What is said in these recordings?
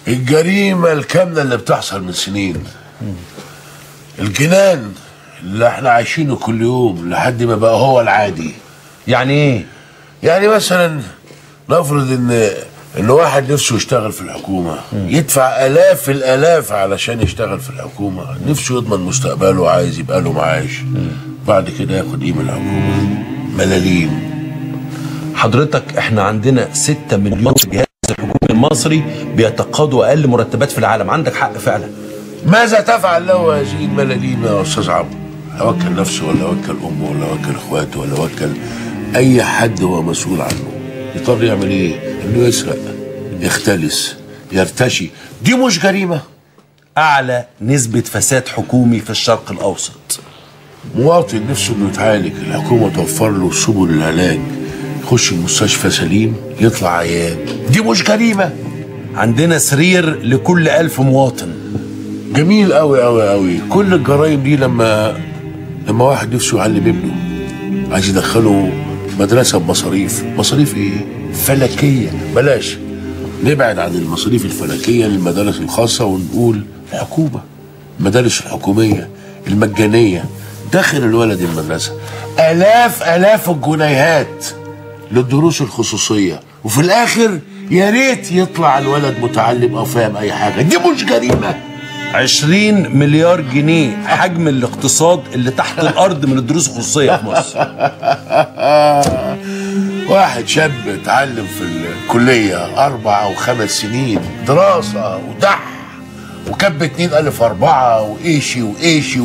الجريمة الكاملة اللي بتحصل من سنين، الجنان اللي احنا عايشينه كل يوم لحد ما بقى هو العادي. يعني ايه؟ يعني مثلا نفرض ان واحد نفسه يشتغل في الحكومة، يدفع الاف الالاف علشان يشتغل في الحكومة، نفسه يضمن مستقبله، عايز يبقى له معاش، بعد كده ياخد ايه من الحكومة؟ ملاليم. حضرتك احنا عندنا 6 مليون في الجهاز الحكومي المصري بيتقاضوا اقل مرتبات في العالم. عندك حق فعلا. ماذا تفعل له هذه الملاليم يا استاذ عمرو؟ اوكل نفسه ولا اوكل امه ولا اوكل اخواته ولا اوكل اي حد هو مسؤول عنه؟ يضطر يعمل ايه؟ انه يسرق، يختلس، يرتشي. دي مش جريمة؟ اعلى نسبه فساد حكومي في الشرق الاوسط. مواطن نفسه انه يتعالج، الحكومة توفر له سبل العلاج، يخش المستشفى سليم يطلع عيان. دي مش جريمة؟ عندنا سرير لكل 1000 مواطن. جميل قوي قوي قوي. كل الجرايم دي لما واحد نفسه يعلم ابنه، عايز يدخله مدرسه بمصاريف، مصاريف ايه؟ فلكيه. بلاش نبعد عن المصاريف الفلكية للمدارس الخاصة ونقول الحكومة، المدارس الحكومية المجانية، داخل الولد المدرسة الاف الاف الجنيهات للدروس الخصوصية، وفي الاخر يا ريت يطلع الولد متعلم او فاهم اي حاجة. دي مش جريمة؟ 20 مليار جنيه حجم الاقتصاد اللي تحت الارض من الدروس الخصوصية في مصر. واحد شاب اتعلم في الكلية 4 أو 5 سنين دراسة ودح وكب 2,004 وايشي وايشي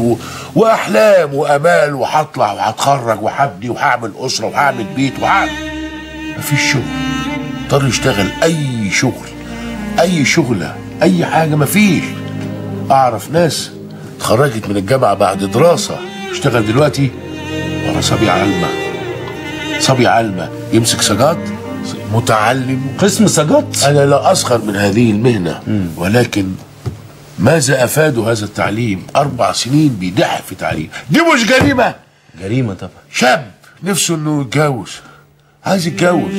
واحلام وامال، وهطلع وهتخرج وهبني وهعمل اسره وهعمل بيت وهعمل، مفيش شغل. اضطر يشتغل اي شغل، اي شغله، اي حاجة، مفيش. اعرف ناس اتخرجت من الجامعة بعد دراسة اشتغل دلوقتي ورا صبي علمه، صبي علمه يمسك سجاد، متعلم قسم سجاد. انا لا اسخر من هذه المهنة، ولكن ماذا افادوا هذا التعليم؟ 4 سنين بيضحك في تعليم. دي مش جريمة؟ جريمة طبعا. شاب نفسه انه يتجوز، عايز يتجوز،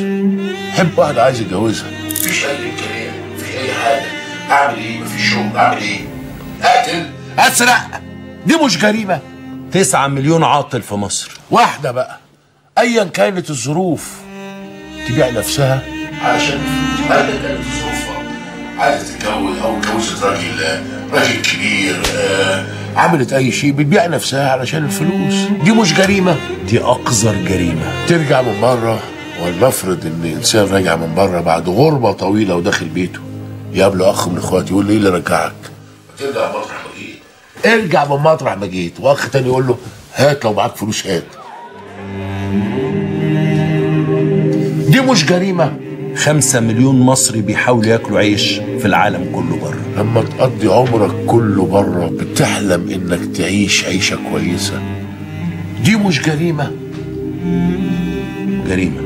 حب واحدة عايز يتجوزها، مفيش اي امكانية، مفيش اي حاجة، اعمل ايه؟ مفيش شغل، اعمل ايه؟ اقتل، اسرق. دي مش جريمة؟ 9 مليون عاطل في مصر. واحدة بقى ايا كانت الظروف تبيع نفسها علشان ايا كانت الظروف، عايزه تتجوز او اتجوزت راجل كبير، عملت اي شيء، بتبيع نفسها علشان الفلوس. دي مش جريمة؟ دي اقذر جريمة. ترجع من بره، ولنفرض ان انسان راجع من بره بعد غربه طويلة وداخل بيته، يقابله اخ من اخواته يقول له ايه اللي رجعك؟ ترجع مطرح ما جيت، ارجع من مطرح ما جيت. واخ تاني يقول له هات لو معاك فلوس هات. دي مش جريمة؟ 5 مليون مصري بيحاولوا ياكلوا عيش في العالم كله بره. لما تقضي عمرك كله بره بتحلم انك تعيش عيشه كويسة، دي مش جريمة؟ جريمة.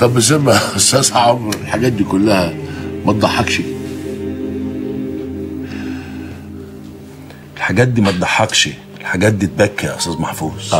طب بذمه يا استاذ عمرو الحاجات دي كلها ما تضحكش؟ الحاجات دي ما تضحكش، الحاجات دي تبكي يا استاذ محفوظ.